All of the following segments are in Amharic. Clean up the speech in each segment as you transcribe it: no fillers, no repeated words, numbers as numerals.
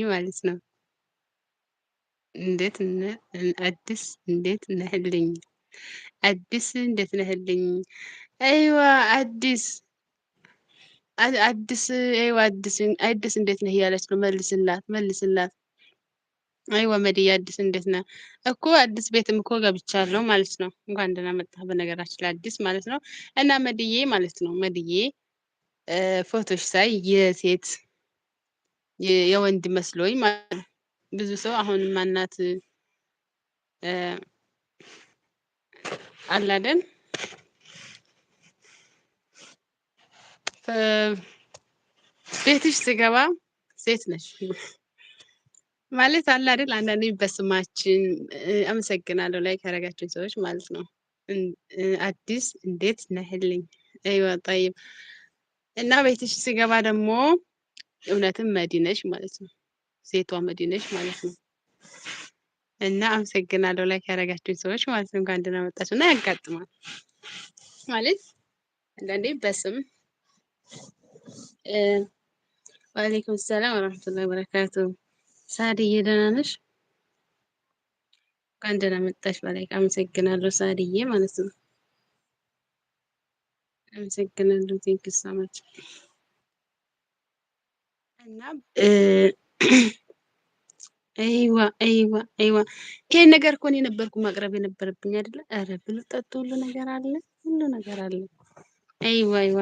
ማለት ነው። እንዴት አዲስ እንዴት ነህልኝ? አዲስ እንዴት ነህልኝ? አይዋ አዲስ አዲስ አይዋ አዲስ አዲስ እንዴት ነህ እያለች ነው። መልስላት መልስላት። አይዋ መድያ አዲስ እንዴት ነህ እኮ አዲስ ቤትም እኮ ገብቻለሁ ማለት ነው። እንኳን ደህና መጣህ። በነገራችን ላይ አዲስ ማለት ነው እና መድዬ ማለት ነው። መድዬ ፎቶሽ ሳይ የሴት የወንድ መስሎኝ ማለት ነው። ብዙ ሰው አሁን ማናት አላደን ቤትሽ ስገባ ሴት ነሽ ማለት አለ አይደል? አንዳንዴ በስማችን አመሰግናለሁ ላይ ካረጋችሁን ሰዎች ማለት ነው። አዲስ እንዴት ነህልኝ? አይዋ ጠይብ እና ቤትሽ ስገባ ደግሞ እውነትም መዲነሽ ማለት ነው። ሴቷ መዲነሽ ማለት ነው። እና አመሰግናለሁ like ያደረጋችሁኝ ሰዎች ማለት ነው። እንኳን ደህና መጣችሁ። እና ያጋጥማል ማለት አንዳንዴ በስም ወአለይኩም ሰላም ወራህመቱላሂ ወበረካቱ። ሳድዬ ደህና ነሽ? እንኳን ደህና መጣሽ። በ like አመሰግናለሁ ሳድዬ ማለት ነው። አመሰግናለሁ። Thank you so much። እና አይዋ አይዋ አይዋ ይሄን ነገር እኮ እኔ ነበርኩ ማቅረብ የነበረብኝ አይደለ? ኧረ ብሉ ጠጡ፣ ሁሉ ነገር አለ፣ ሁሉ ነገር አለ። አይዋ አይዋ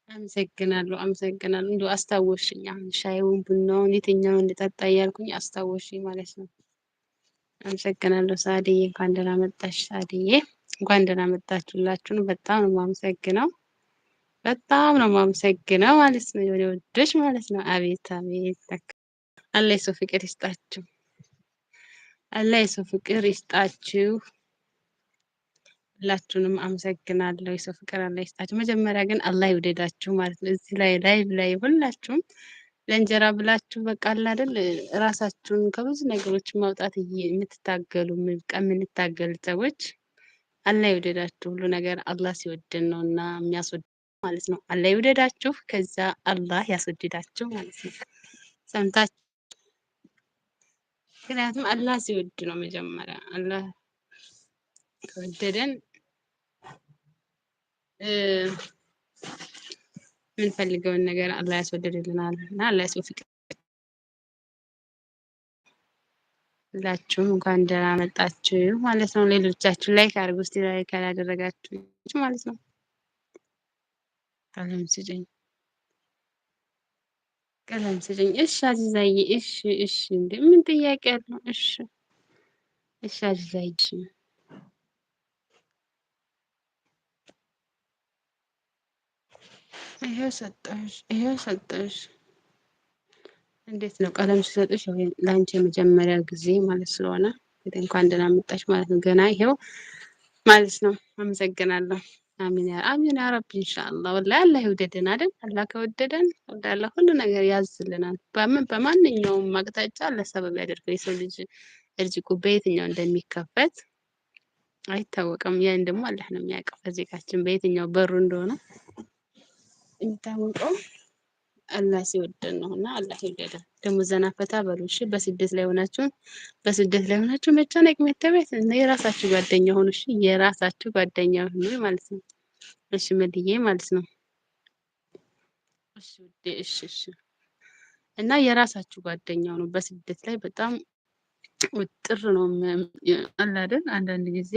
አመሰግናለሁ፣ አመሰግናለሁ። እንደው አስታወሽኝ። አሁን ሻይውን ቡናውን የትኛውን እንድጠጣ እያልኩኝ አስታወሽኝ ማለት ነው። አመሰግናለሁ ሳድዬ፣ እንኳን ደህና መጣሽ ሳድዬ፣ እንኳን ደህና መጣችሁላችሁን። በጣም ነው የማመሰግነው፣ በጣም ነው የማመሰግነው ማለት ነው። የኔ ውዶች ማለት ነው። አቤት አቤት፣ አላህ የሰው ፍቅር ይስጣችሁ፣ አላህ የሰው ፍቅር ይስጣችሁ። ሁላችሁንም አመሰግናለሁ። የሰው ፍቅር አላህ ይስጣችሁ። መጀመሪያ ግን አላህ ይውደዳችሁ ማለት ነው። እዚህ ላይ live ላይ ሁላችሁም ለእንጀራ ብላችሁ በቃ አለ አይደል ራሳችሁን ከብዙ ነገሮች ማውጣት የምትታገሉ የምንታገል ሰዎች አላህ ይውደዳችሁ። ሁሉ ነገር አላህ ሲወደን ነው እና የሚያስወድ ማለት ነው። አላህ ይውደዳችሁ፣ ከዛ አላህ ያስወድዳችሁ ማለት ነው። ሰምታችሁ ምክንያቱም አላህ ሲወድ ነው መጀመሪያ አላህ ከወደደን የምንፈልገውን ነገር አላህ ያስወድድልናል እና አላህ የሰው ፍቅር ሁላችሁም እንኳን ደህና መጣችሁ ማለት ነው። ሌሎቻችሁ like አድርጉ እስቲ like ያላደረጋችሁ ማለት ነው። ቀለም ስጭኝ፣ ቀለም ስጭኝ። እሺ አዚዛዬ፣ እሺ እሺ። እንዴ ምን ጥያቄ አለው? እሺ እሺ አዚዛዬ፣ እሺ ይሄው ሰጠሽ፣ ይሄው ሰጠሽ። እንዴት ነው ቀለም ሲሰጥሽ? ለአንቺ የመጀመሪያ ጊዜ ማለት ስለሆነ እንኳን ደህና መጣሽ ማለት ነው። ገና ይሄው ማለት ነው። አመሰግናለሁ። አሚን ያ አሚን ያ ረቢ ኢንሻአላህ። ወላሂ አላህ ይውደደን አይደል? አላህ ከወደደን ወላሂ አላህ ሁሉ ነገር ያዝልናል። በምን በማንኛውም አቅጣጫ አላህ ሰበብ ያደርገው። የሰው ልጅ እርዝቁ በየትኛው እንደሚከፈት አይታወቅም። ያን ደግሞ አላህ ነው የሚያውቀው። ርዚቃችን በየትኛው በሩ እንደሆነ የሚታወቀው አላህ ሲወደን ነው። እና አላህ ይወደደን። ደግሞ ዘና ፈታ በሉ እሺ። በስደት ላይ ሆናችሁ በስደት ላይ ሆናችሁ መጨነቅ መተቤት የራሳችሁ ጓደኛ ሆኑ። እሺ የራሳችሁ ጓደኛ ሁኑ ማለት ነው። እሺ መልዬ ማለት ነው። እሺ ውዴ፣ እሺ እሺ። እና የራሳችሁ ጓደኛ ሁኑ። በስደት ላይ በጣም ውጥር ነው አለ አይደል? አንዳንድ ጊዜ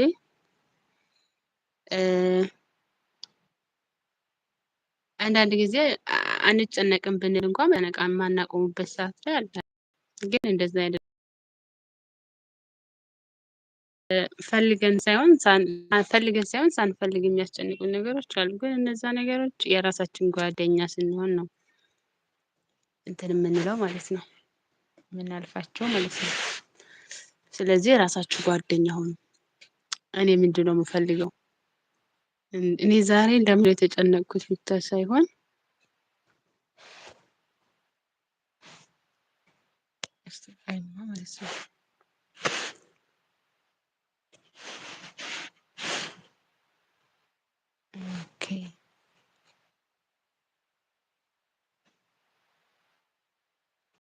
አንዳንድ ጊዜ አንጨነቅም ብንል እንኳን መጨነቅ የማናቆምበት ሰዓት ላይ አለ። ግን እንደዛ አይደለም። ፈልገን ሳይሆን ፈልገን ሳይሆን ሳንፈልግ የሚያስጨንቁን ነገሮች አሉ። ግን እነዛ ነገሮች የራሳችን ጓደኛ ስንሆን ነው እንትን የምንለው ማለት ነው፣ የምናልፋቸው ማለት ነው። ስለዚህ የራሳችሁ ጓደኛ ሁኑ። እኔ ምንድን ነው የምፈልገው? እኔ ዛሬ ለምን የተጨነቅኩት ብቻ ሳይሆን ማለት ነው።